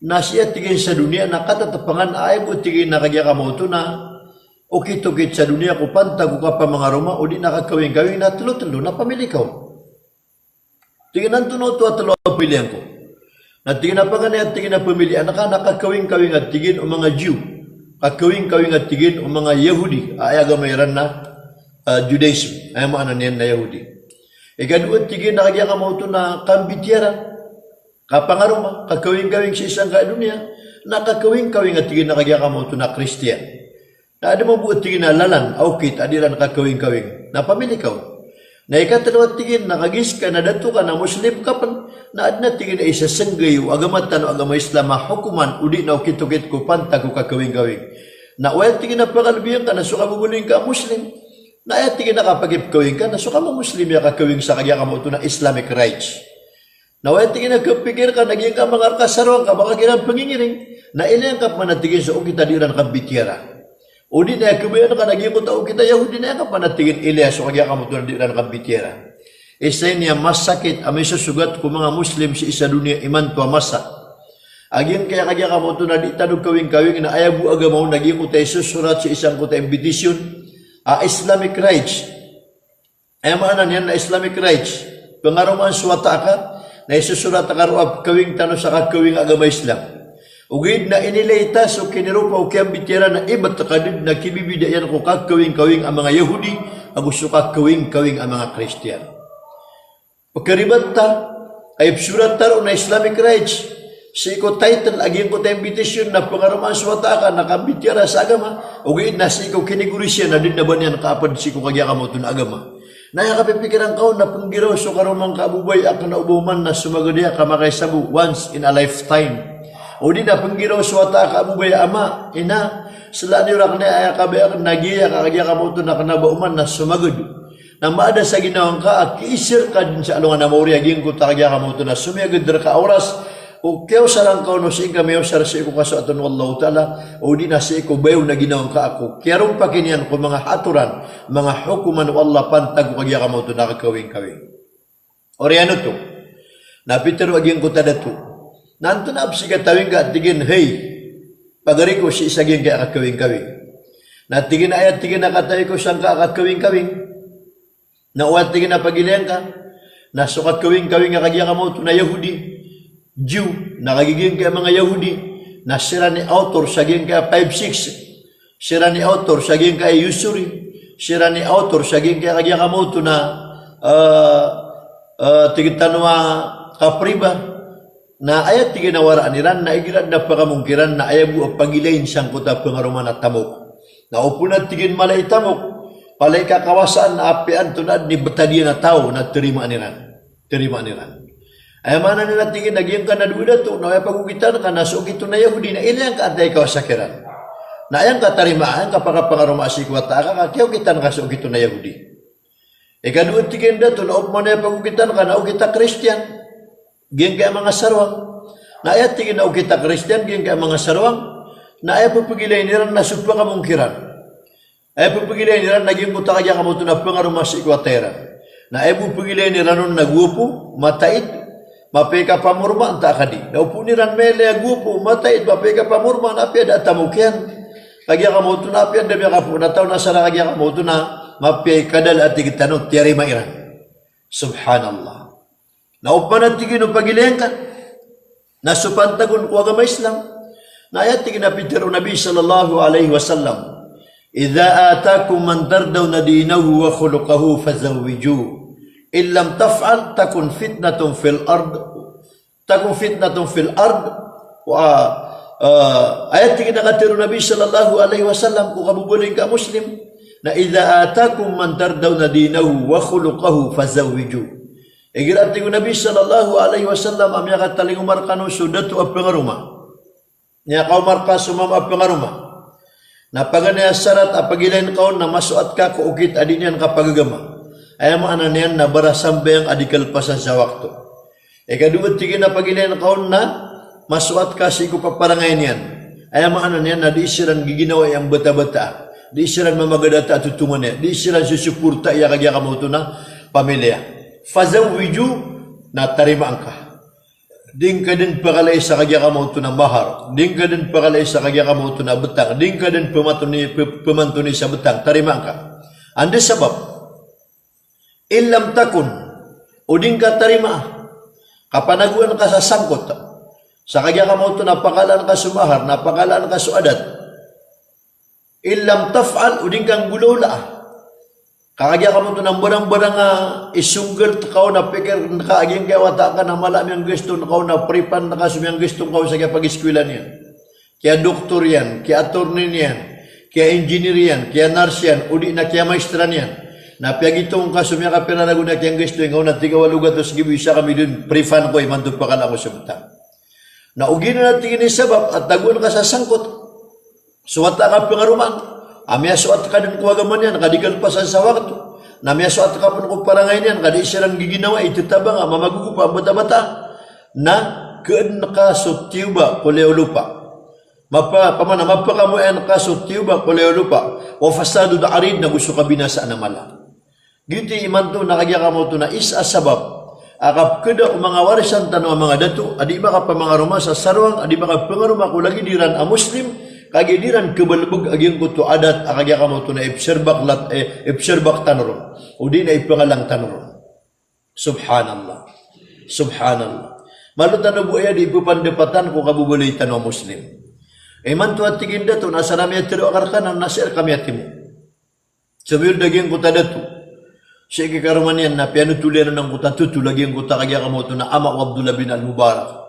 Na sii a tig iyan sa doniya na katatpangan a aya bo tig iyan a kagiya kamaoto na okit-okit sa doniya ko pantag o kapamangaroma o di na kakawingkawing na tlo-tlo na pamili ka on. Tig iyan a antonaa oto a tlo a pilian ko. Na tig iyan a paganay a tig iyan a pamilian ka na kakawingkawing a tig iyan o manga Jiw. Kakawingkawing a tig iyan o manga Yahudi. A aya agama iran na, ah, Judaism. Aya maana niyan na Yahudi. Ikadowa tig iyan a kagiya kamaoto na kambitiyaran. Kapangaroma, kakawingkawing sii sangka doniya, na kakawingkawing a tig iyan a kagiya kamaoto na Kristiyan. Na adn mambo a tig iyan a lalan a okit a di ran kakawingkawing. Na pamili ka on. Na ikatlo a tig iyan na kagiya ska na dato ka na Muslim ka pn, na adn a tig iyan a isa sangkai o agama tano a agama Islam a hokoman odi na okit-okit ko pantag ko kakawingkawing. Na oway a tig iyan a pakalbiyan ka na so kababaloy ngka a Muslim. Na aya tig iyan a kapakipkawing ka na so kamamuslim a kakawing sa kagiya kamaoto na Islamic rites. Na oway a tig iyan a kapikir ka na giyangka a manga rk a saroang ka ba ka kiran pngingiring. Na ilaya ngka pman a tig iyan so okit a di ran kabitiyaraa. Odi na aya kabayaan ka na giyangkoto a okit a Yahudi na aya ngka pman a tig iyan ilaya so kagiya kamaoto na di ran kabitiyaraa. Isa ini a masakit a misosogat ko manga Muslim sii sa doniya imanto a masa. A giyangkaya kagiya kamaoto na di tano kawingkawing na aya bo a agama on na giyangkoto a isosorat sii sangkoto a invitation a Islamic rites. Aya maana niyan na Islamic rites. Pangaromaan so wata aka, na isosorat aka roo a pkawing tano sa kakawing a agama Islam. Ogaid na inilay ta so kiniropa o kiyambitiyaraa na ibt ka dn na kibibida iyan ko kakawingkawing a manga Yahudi, ago so kakawingkawing a manga Kristiyan. Pkaribat ta, a ipsorat ta roo na Islamic rites. Sii ko title a giyangkoto a invitation na pangaromaan so wata aka na kambitiyaraa sa agama, ogaid na sii ko kinigorisiyan na di na ba niyan kaapd sii ko kagiya kamaoto na agama. Na aya kapipikiran ka on na pnggiraw so karoma ngka a babay a kna o ba oman na somagad aya ka makaisa bo once in a lifetime. Odi na pnggiraw so wata aka a babay a ama, ina, slaan iyo rakn aya kabaya akn na giya ka kagiya kamaoto na kna ba oman na somagad. Na maada sa ginawa ngka a kiisir ka dn sa alongan a maori a giyangkoto a kagiya kamaoto na somiyagad rka a oras, o kiyaosar angka on o sii ngka miyaosar sii ko kasoatan o Allahu Ta'ala, odi na sii ko bayaw na ginawa ngka a ko kiyarompak iyan ko manga atoran, manga hokoman o Allah pantag ko kagiya kamaoto na kakawingkawing. Oriyan oto, na pitharo a giyangkoto a dato. Na antonaa pn i katawing ka a tig iyan, hay, pagari ko sii sa giyangkaya a kakawingkawing. Na tig iyan a aya tig iyan a katawing ko sangka a kakawingkawing. Na oway a tig iyan a pagilayn ka, na so kakawingkawing a kagiya kamaoto na Yahudi, Jew, na kagiya giyangkaya manga Yahudi, na siran i author sa giyangkaya five six. Siran i author sa giyangkaya usury. Siran i author sa giyangkaya kagiya kamaoto na, eh, eh, tig tano a kapriba. Na aya tig iyan a waraan iran, na igira adn a pakamongkiran, na aya bo a pagilayn sangkoto a pangaromaan a tamok. Na opama tig iyan mala i tamok, palaya i kakawasaan na apiya antonaa dn i btad iyan a taw, na tarimaan iran. Tarimaan iran. Aya maana niyan a tig iyan a giyangkanan a dowa dato, na aya pagogitan ka na so okit on a Yahudi, na ilaya ngka antaa i kawasa kiran. Na aya ngka tarimaa, aya ngka pakapangaromaa sii ko wata aka ka kiyaokitan ka so okit on a Yahudi. Ikadowa tig iyan a dato na opama na aya pagogitan ka na okit a Kristiyan, giyangkaya manga saroang. Na aya tig iyan a okit a Kristiyan, giyangkaya manga saroang, na aya pphagilayn iran na so pkamongkiran. Aya pphagilayn iran na giyangkoto a kagiya kamaoto na pangaroma sii ko wata iran. Na aya bo phagilayn iran on na gowapo, matait, mapiya i kapamoroma antaa ka di. Na opama iran mailay a gowapo, matait, mapiya i kapamoroma, na apiya da a tamok iyan. Kagiya kamaoto na apiya da miyakapoon a taw na sa kagiya kamaoto na mapiya i kadal a tig tano, tiyarima iran. Subhanallah. Na opama na tig iyan o pagilayn ka na so pantag on ko agama Islam. Na aya tig iyan a pitharo o Nabi sallallahu alaihi wasallam, "Idha atakum man tardawna dinahu wa khuluquhu fazawwijuh. In lam taf'al takun fitnatun fil ard, takun fitnatun fil ard." Wa, eh, aya tig iyan a katharo o Nabi sallallahu alaihi wasallam ko kababaloy ngka a Muslim, na, "Idha atakum man tardawna dinahu wa khuluquhu fazawwijuh." Igira tig o Nabi sallallahu alaihi wasallam a miyakatalingoma rkano so dato a pangaroma, miyakaoma rka so mama a pangaroma, na paganay a sarat a pagilayn ka on na masoat ka ko okit a di niyan kapagagama. Aya maana niyan na barasambayang a di kalpasan sa wakto. Ikadowa tig iyan a pagilayn ka on na masoat ka sii ko paparangay niyan. Aya maana niyan na di siran giginawai a mbatabataa, di siran mamagadata a totonganay, di siran sosoportai a kagiya kamaoto na pamiliya. Fazawwijuh, na tarimaan ka. Di ngka dn pakalai sa kagiya kamaoto na mahar, di ngka dn pakalai sa kagiya kamaoto na btang, di ngka dn pamantoni, p-, pamantoni sa btang, tarimaan ka. Anda sabap? In lam takun, o di ngka tarimaa, kapanagoan ka sa sangkot, sa kagiya kamaoto na pakalaan ka so mahar, na pakalaan ka so adat. In lam taf'al, o di ngka nggolawlaa. Ka kagiya kamaoto na mbarangbarang a isonggal ka on a pikir ngka a giyangkaya wata ka na mala a miyanggasto ngka on a pripan ka so miyanggasto ngka on sa kiyapagiskwila niyan. Kiya doktor iyan, kiya attorney niyan, kiya engineer iyan, kiya nurse iyan, o di na kiya maestra niyan. Na piyagitong ka so miyakapira ragon a kiyanggasto ingka on, na tig ka walo gatos nggibo, isa ka milyon, pre-fund ko imanto, pakalaan ko so btang. Na ogaid na, tig iyan, i sabap a tagoan ka sa sangkot. So wata a kapangaromaan a miyasoat ka dn ko agama niyan ka di kalpasan sa wakto, na miyasoat ka pn ko parangay niyan ka di siran giginawai, tatabangan, mamagogopa, mbatabata, na kn ka so tiyoba ko liyawaw lopa. Mapa-, pamana, mapakamoayan ka so tiyoba ko liyawaw lopa. Wa fasadun arid, nago so kabinasaan a mala. Giyoto imanto na kagiya kamaoto na isa a sabap a kapkhada o manga warisan tano a manga dato a di makapamangaroma sa sarwang, a di makapangaroma ko lagid iran a Muslim, kagiya di ran khabalbg a giyangkoto a adat a kagiya kamaoto na ipsrbak lat-, eh, ipsrbak tano ron, odi na ipangalang tano ron. Subhanallah. Subhanallah. Malo tano bo aya di pphandapatan ko kababaloy tano a Muslim. Imanto a tig iyan, dato, na asar a miyatero akn rkano na sii rka miyatimo. Somiyold a giyangkoto a dato. Sii ki karoma niyan na piyanothol iyan on angkoto a thothol a giyangkoto a kagiya kamaoto na ama o Abdullah bin Al-Mubarak.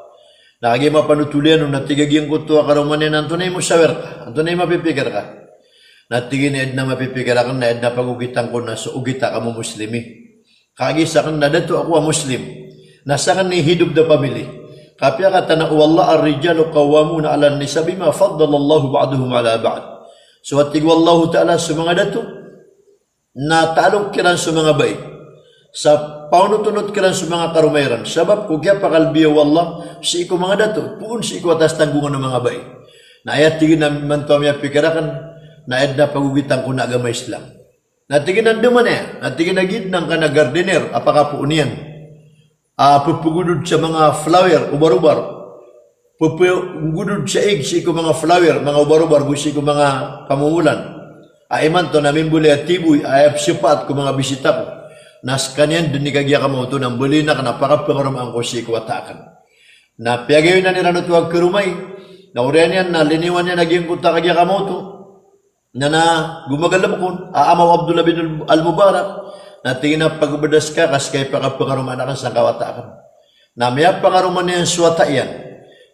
Na kagiya mapanothol iyan on na tig a giyangkoto a karoma niyan, antonaa i mosawir ka? Antonaa i mapipikir ka? Na tig iyan a aya dn a mapipikir akn na aya dn a pagogitan ko na so ogit a kamomoslimi. Kagiya sakn na dato ako a Muslim. Na sakn i head of the family. Kapiya katharo o Allah, "Ar-rijalu qawwamuna 'alan-nisa bima faddalallahu ba'dahum 'ala ba'd." So a tig o Allahu Ta'ala, so manga dato na taalok kiran so manga bai sa paonotonot kiran so manga karoma iran. Sabap ko kiyapakalbiya o Allah sii ko manga dato, poon sii ko atas tanggongan o manga bai. Na aya tig iyan a imanto a miyapikir akn na aya dn a pagogitan ko na agama Islam. Na tig iyan a andamanaya, na tig iyan a giya dn angkanan a gardener a pakapoon iyan a pphagodod sa manga flower, obar-obar. Pphagodod sa ig sii ko manga flower, manga obar-obar, go sii ko manga pamomolan. A imanto na mimbolay a tiboy a aya pzapaat ko manga bisita ko. Na skaniyan dn i kagiya kamaoto na mbaloyin akn a pakapangaromaan ko sii ko wata akn. Na piyagayonan iran oto a karoma i, na oriyan iyan na liniwan iyan a giyangkoto a kagiya kamaoto. Na, na gomagalbk on a ama o Abdullah bin Al-Mubarak, na tig iyan a pagobda ska ka ska i pakapangaromaan akn sangkawata akn. Na miyapangaroma niyan so wata iyan.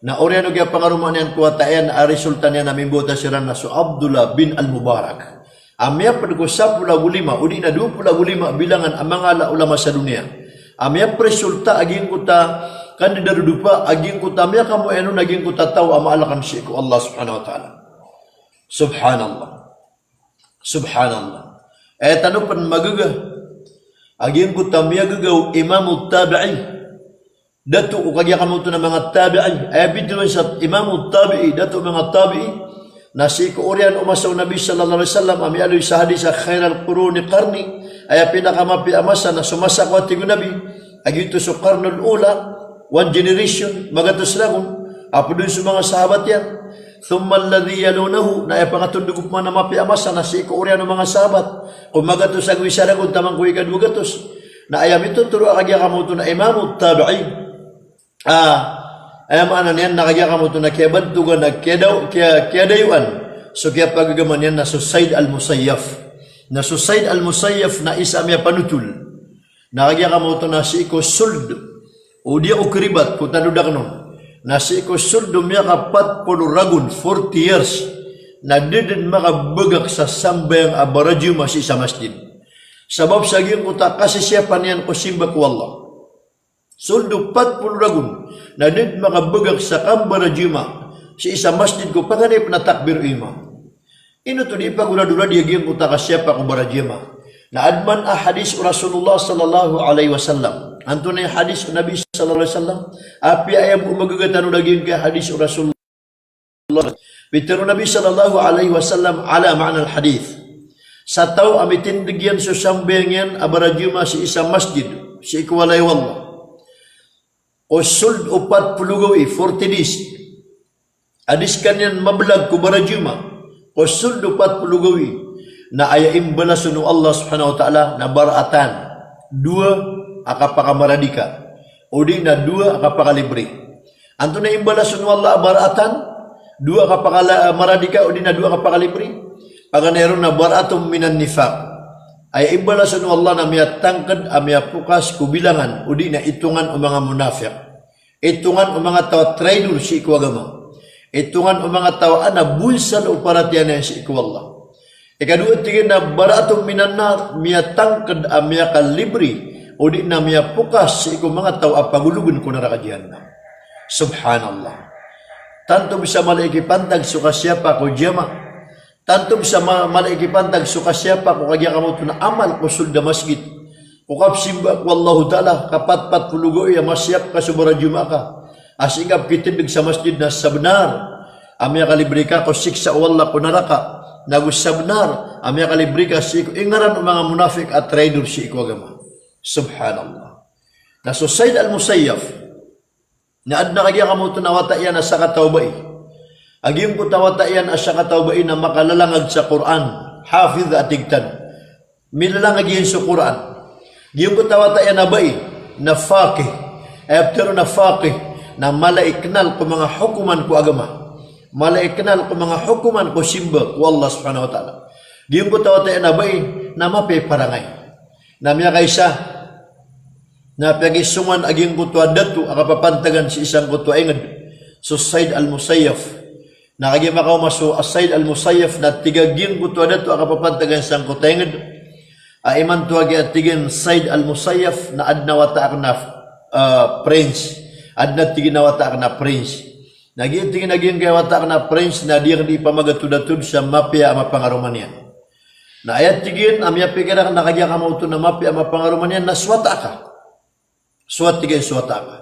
Na oriyan o kiyapangaroma niyan ko wata iyan, a resulta niyan na mimbawata siran na so Abdullah bin Al-Mubarak a miyapd ko sapolo ago lima, odi na dowa polo ago lima bilangan a manga ala-, ulama sa doniya. A miyapresulta a giyangkoto a kandidarodopa a giyangkoto a miyakamoayan on a giyangkoto a taw a maalkan sii ko Allah Subhanahu wa Ta'ala. Subhanallah. Subhanallah. Aya tano pn magaga a giyangkoto a miyagaga o Imam Tabi'i. Dato o kagiya kamaoto na manga tabi'i. Aya pitharo sa Imam Tabi'i, dato o manga tabi'i. Na sii ko oriyan o masa o Nabi sallallahu alaihi wasallam a miyaaloy sa hadis a khairal quruni qarni. Aya pinakamapiya a masa na so masa ko a tig o Nabi. A giyoto so qarnul ula, one generation, magatos ragon, a pd on so manga sahabat iyan. Thumma alladhi yalunahu, na aya pangatondog o pman a mapiya a masa na sii ko oriyan o manga sahabat ko magatos ago isa ragon taman ko ikadowa gatos. Na aya mitotharo a kagiya kamaoto na Imam Tabi'i. Ah, aya maana niyan na kagiya kamaoto na kiyabantogan a kiyadaw-, kiya-, kiyadayoan so kiyapagagama niyan na so Said Al-Musayyaf. Na so Said Al-Musayyaf na isa a miyapanothol. Na kagiya kamaoto na sii ko sold, o di ako karibat ko tano da akn on. Na sii ko sold o miyakapat polo ragon, forty years, na da dn makabagak sa sambayang a barajuma sii sa masjid. Sabap sa giyangkoto a kasisiyapa niyan ko simba ko Allah. Sold o pat polo ragon, na da dn makabagak sa kambarajuma sii sa masjid ko paganay pn a takbir o imam. Ino oto di pagoradorad a giyangkoto a kasiyapa ko barajuma? Na adn man a hadis o Rasulullah sallallahu alaihi wasallam. Antonaa i hadis o Nabi sallallahu alaihi wasallam? Apiya aya bo magaga tano da giyangkai a hadis o Rasulullah. Pitharo o Nabi sallallahu alaihi wasallam ala ma'na al-hadith. Sa taw a mitindg iyan so sambayang iyan a barajuma sii sa masjid, sii ko walay o Allah, ko sold o pat polo gawii, forty days. A di skaniyan mablag ko barajuma ko sold o pat polo gawii, na aya imbalason o Allah Subhanahu wa Ta'ala na bara'atan, dowa a kapakamaradika, odi na dowa a kapakalibre. Antonaa i imbalason o Allah a bara'atan, dowa a kapakala-, maradika, odi na dowa a kapakalibre? Paganay ron na bara'atun minan nifaq. Aya imbalason o Allah na miyatangkd a miyapokas ko bilangan, odi na itongan o manga munafiq. Itongan o manga taw a traidor sii ko agama. Itongan o manga taw a ana bonsal o paratiyaya niyan sii ko Allah. Ikadowa tig iyan na bara'atun minan nar, miyatangkd a miyakalibri, odi na miyapokas sii ko manga taw a pagologn ko naraka Jahannam. Subhanallah. Tanto bs a mala i kipantag so kasiyapa ko jama. Tanto bs a ma-, mala i kipantag so kasiyapa ko kagiya kamoto na amal ko sold a masgit. Ko kapsimba ko Allahu Ta'ala, kapatpat polo gawii a masiyap ka so barajumaa ka. A sii ka pkitindg sa masgit na sabnar a miyakalibri ka ko siksa o Allah ko naraka. Nago sabnar a miyakalibri ka sii ko ingaran o manga munafik a traidor sii ko agama. Subhanallah. Na so Said Al-Musayyaf, na adn a kagiya kamoto na wata iyan a sakataw a bai. A giyangkoto a wata iyan a sakataw a bai na makalalangag sa Qur'an. Hafiz a tig tano. Milalangag iyan so Qur'an. Giyangkoto a wata iyan a bai na faqih. Aya pitharo na faqih na mala i knal ko manga hokoman ko agama. Mala i knal ko manga hokoman ko simba ko Allah Subhanahu wa Ta'ala. Giyangkoto a wata iyan a bai na mapiya i parangay. Na miyakaisa na piyakisongan a giyangkoto a dato a kapapantagan sii sangkoto a ingd, so Said Al-Musayyaf. Na kagiya makaoma so Said Al-Musayyaf na tig a giyangkoto a dato a kapapantagan sangkoto a ingd a imanto a giya tig iyan Said Al-Musayyaf na adn a wata akn a, ah, prince. Adn a tig iyan a wata akn a prince. Na giya tig iyan a giyangkaya wata akn a prince na di akn di ipamagato dato sa mapiya a mapangaroma niyan. Na aya tig iyan a miyapikir akn a kagiya kamoto na mapiya a mapangaroma niyan na so wata aka. So wata, tig iyan, so wata aka.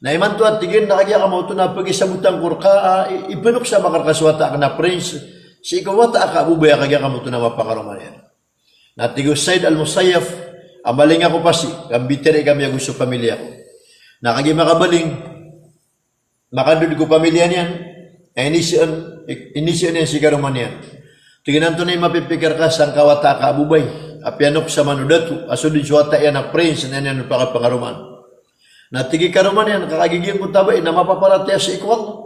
Na imanto a tig iyan na kagiya kamoto na pagisabotan ko rka, ah, i-, ipnoksa akn rka so wata akn a prince sii ko wata aka a babay a kagiya kamoto na mapangaroma niyan. Na tig o Said Al-Musayyaf a maling ako pasi, ka mbitiyarai kami ago so pamilya ko. Na kagiya makabaling, makandod ko pamilya niyan, a inisaan, inisaan iyan si karoma niyan. Tig iyan antonaa i mapipikir ka sangkai a wata aka a babay a piyanoksa man o dato a so dn so wata iyan a prince na aya niyan pakapangaromaan. Na tig i karoma niyan, ka kagiya giyangkoto a bai na mapaparatiyaya sii ko Allah.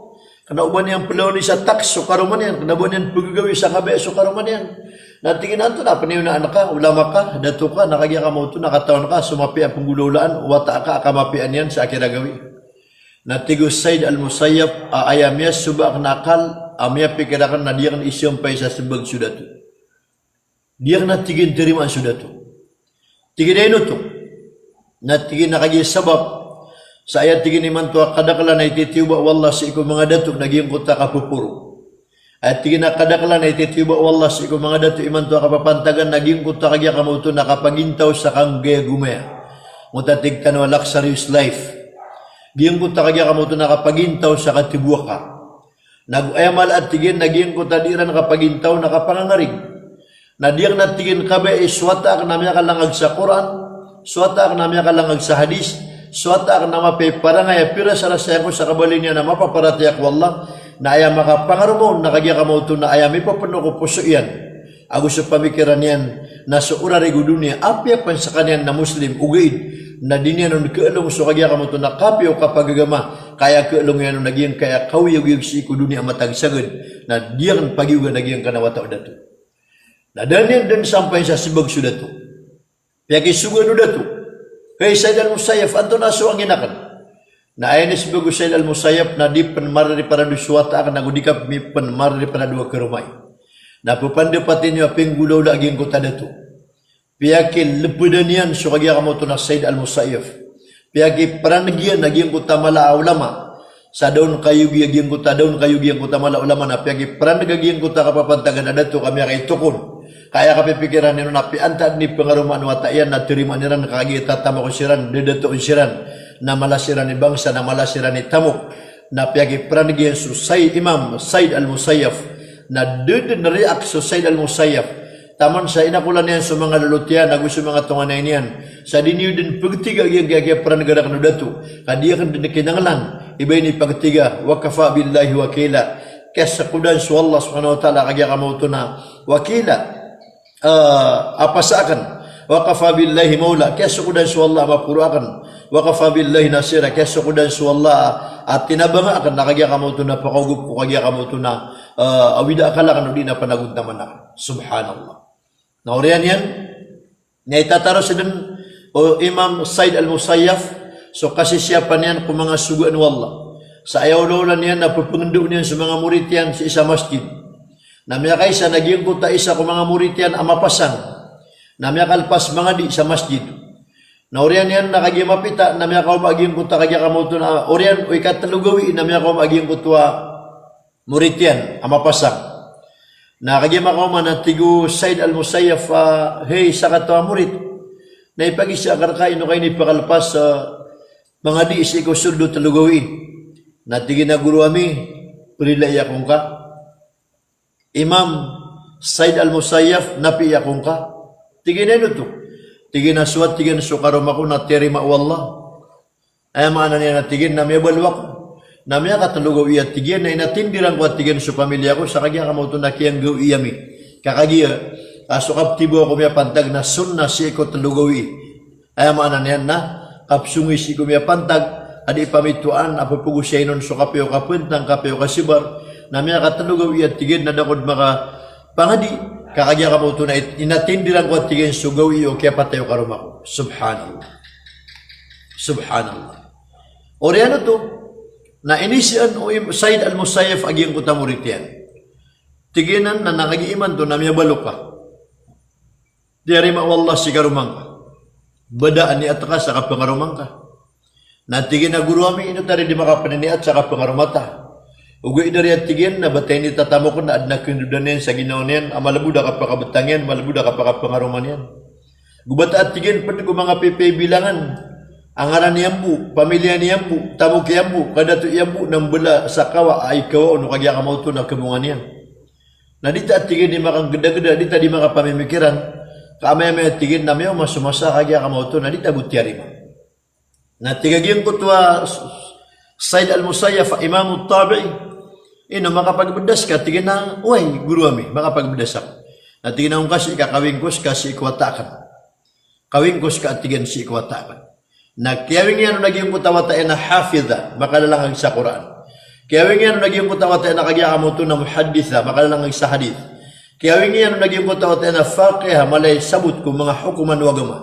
Kna o ba niyan plaoni sa tax so karoma niyan, kna o ba niyan pgagawii sa kabaya so karoma niyan. Na tig iyan antonaa, pnionaan ka, ulama ka, dato ka, na kagiya kamoto na katawan ka so mapiya a pnggolawlaan o wata aka a kamapiyaan iyan sa akira gawii. Na tig o Said Al-Musayyaf a aya miyasoba akn a akal a miyapikir akn na di akn isampay sa smbag so dato. Di akn, na tig iyan, tarimaan so dato. Tig iyan a ino oto? Na tig iyan a kagiya sabap sa aya tig iyan imanto a kadaklan a ititiyoba o Allah sii ko manga dato na giyangkoto a kapoporo. Aya tig iyan a kadaklan a ititiyoba o Allah sii ko manga dato imanto a kapapantagan na giyangkoto a kagiya kamoto na kapagintaw sa kanggaya gomaya. Oto a tig tano a luxurious life. Giyangkoto a kagiya kamoto na kapagintaw sa katbowaka. Nago aya mala a tig iyan na giyangkoto a di iran kapagintaw na kapangangarig. Na di akn, na tig iyan, kabaya i so wata akn a miyakalangag sa Qur'an, so wata akn a miyakalangag sa hadis, so wata akn a mapiya i parangay a pirasarasay ako sa kabaloy niyan a mapaparatiyaya ko Allah, na aya makapangaroma on na kagiya kamoto na aya mipapno ko poso iyan ago so pamikiran iyan na so orarig o doniya, apiya pn skaniyan na Muslim, ogaid na di niyan on kaalong so kagiya kamoto na kapiya o kapagagama, ka aya kaalong iyan on na giyangkaya kaoyagoyag sii ko doniya a matagsagad, na di akn pagiyogan a giyangkanan a wata o dato. Na da niyan dn sampay sa smbag so dato. Piyakisogaan o dato, "Hay Said Al-Musayyaf, antonaa so angin akn?" Na aya inismbag o Said Al-Musayyaf na di pn maririparado so wata akn ago di ka pn maririparado a karoma i. Na pphndapati niyo a pinggolawla a giyangkoto a dato. Piyakilpdan iyan so kagiya kamoto na Said Al-Musayyaf. Piyakipraneg iyan a giyangkoto a mala a ulama. Sa da on kayogi a giyangkoto a, da on kayogi a giyangkoto a mala a ulama na piyakipraneg a giyangkoto a kapapantagan a dato ka miyakaitokon. Ka aya kapipikiran iyan on na apiya antaa dn i pangaromaan o wata iyan na tarimaan iran ka kagiya tatamok siran, dadatoon siran, na mala siran i bangsa, na mala siran i tamok. Na piyakipraneg iyan so Said, Imam Said Al-Musayyaf. Na da dn react so Said Al-Musayyaf. Taman sa inakolan iyan so manga lolot iyan ago so manga tonganay niyan. Sa di niyo dn pagtiga giyangkaya kiyapranega rakn o dato. Ka di akn dn kinanglan i ba ini pagtiga, wa kafa billahi wakila. Kiyasokodan so Allah subhanahu wa ta'ala a kagiya kamoto na wakila, ah, a pasa akn. Wa kafa billahi mawla. Kiyasokodan so Allah a maporo akn. Wa kafa billahi nasira. Kiyasokodan so Allah a tinabanga akn a kagiya kamoto na pakaogop ko kagiya kamoto na, ah, awida akal akn odi na panagontaman akn. Subhanallah. Na oriyan iyan, na itataro sii dn o Imam Said Al-Musayyaf so kasisiyapan iyan ko manga sogoan o Allah. Sa aya olaola niyan na pphangndao niyan so manga morit iyan sii sa masjid. Na miyakaisa na giyangkoto a isa ko manga morit iyan a mapasang. Na miyakalpas mangadi sa masjid. Na oriyan iyan na kagiya mapita, na miyakaoma a giyangkoto a kagiya kamaoto na oriyan o ikatlo gawii na miyakaoma a giyangkoto a morit iyan a mapasang. Na kagiya makaoma na tig o Said Al-Musayyaf a, "Hey, sakataw a morit, na ipagiza ka rka ino ka inipakalpas, ah, mangadi sii ko sold o tlo gawii." Na tig iyan a, "Goro ami, prilai ako ngka." Imam Said Al-Musayyaf, na piyakong ka. Tig iyan a ino oto. Tig iyan a so, tig iyan, so karoma ko na tiyarima o Allah. Aya maana niyan na tig iyan na miyabaloy ako. Na miyakatlo gawii a tig iyan na inatindiran ko a tig iyan so pamilya ko sa kagiya kamaoto na kiyanggawiya mi. Ka kagiya, a so kaptibo ako miyapantag na sunnah sii ko tlo gawii. Aya maana niyan na kapsongi sii ko miyapantag a di pamitoan a pphogosiyai on so kapiya o kapntang, kapiya o kasabar, na miyakatlo gawii a tig iyan na da ako di makapangadi, ka kagiya kamaoto na it-, inatindiran ko a tig iyan so gawii o kiyapatay o karoma ko. Subhanallah. Subhanallah. Oriyan oto, na inisaan o Im-, Said Al-Musayyaf a giyangkoto a morit iyan. Tig iyan a na kagiya imanto na miyabaloy ka. Tiyarima o Allah si karoma ngka. Bada a niyat ka sa kapngaroma ngka. Na tig iyan a goro ami, ino ta di di makapniyat sa kapngaroma ta. Ogaid a riya tig iyan na ba ta initatamok na adn a kindodan iyan sa ginawa niyan, a malbod a kapakabtang iyan, malbod a kapakapngaroma niyan. Go ba ta tig iyan pd ko manga pipiya i bilangan a ngaran iyan bo, pamilya niyan bo, tamok iyan bo, kadato iyan bo, na mbala sa kawa a ikawa on o kagiya kamaoto na kmbongan iyan. Na di ta tig iyan di makagdagda, di ta di makapamimikiran. Ka amay-amay tig iyan na miyaoma so masa a kagiya kamaoto na di ta bo tiyarima. Na tig a giyangkoto a S-, Said Al-Musayyaf a Imam Tabi'i, ino makapagbdas ka, tig iyan a, oway, goro ami, makapagbdas ako. Na tig iyan a ongka sii ka kawing ko ska sii ko wata akn. Kawing ko ska, tig iyan, sii ko wata akn. Na kiyawing iyan on a giyangkoto a wata iyan a hafidha, makalalangag sa Qur'an. Kiyawing iyan on a giyangkoto a wata iyan a kagiya kamaoto na muhadditha, makalalangag sa hadith. Kiyawing iyan on a giyangkoto a wata iyan a faqiha, mala i sabot ko manga hokoman o agama.